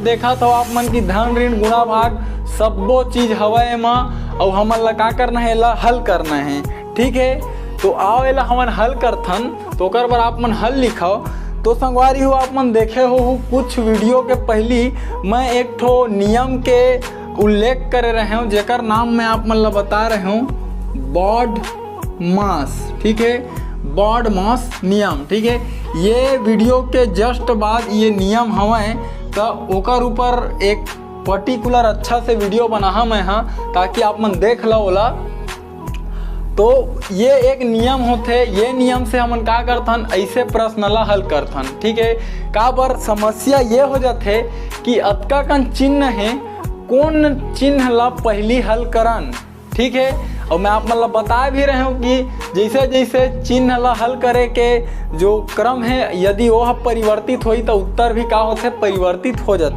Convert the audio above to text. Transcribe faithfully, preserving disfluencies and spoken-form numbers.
देखत हव आप मन कि धन, ऋण, गुणा, भाग सब्बो चीज हवय एमा, अउ हमन ला का करना हे, एला हल करना हे। ठीक हे, तो आओ एला हमन हल करथन। तो ओकर बर आप मन हल लिखव। तो संगवारी हो, आप मन देखे हो कुछ वीडियो के पहिली मैं एक ठो नियम के उल्लेख करे रहे हूँ, जेकर नाम मैं आप मन ला बता रहे हूँ बॉड मास। ठीक है, बॉड मास नियम। ठीक है, ये वीडियो के जस्ट बाद ये नियम हवय, तो ओकर ऊपर एक पर्टिकुलर अच्छा से वीडियो बनाहा मैं हा, ताकि आप मन देख लो ओला। तो ये एक नियम होथे, ये नियम से हमन का करथन, ऐसे प्रश्न ला हल करथन। ठीक है, काबर समस्या ये हो जाथे कि अतका कन चिन्ह हे, कोन चिन्ह ला पहिली हल करन। ठीक है, और मैं आप मन ला बता भी रहे हूँ कि जैसे जैसे चिन्ह ला हल करे के जो क्रम है, यदि वो ह परिवर्तित होई तो उत्तर भी का होथे, परिवर्तित हो जाथे।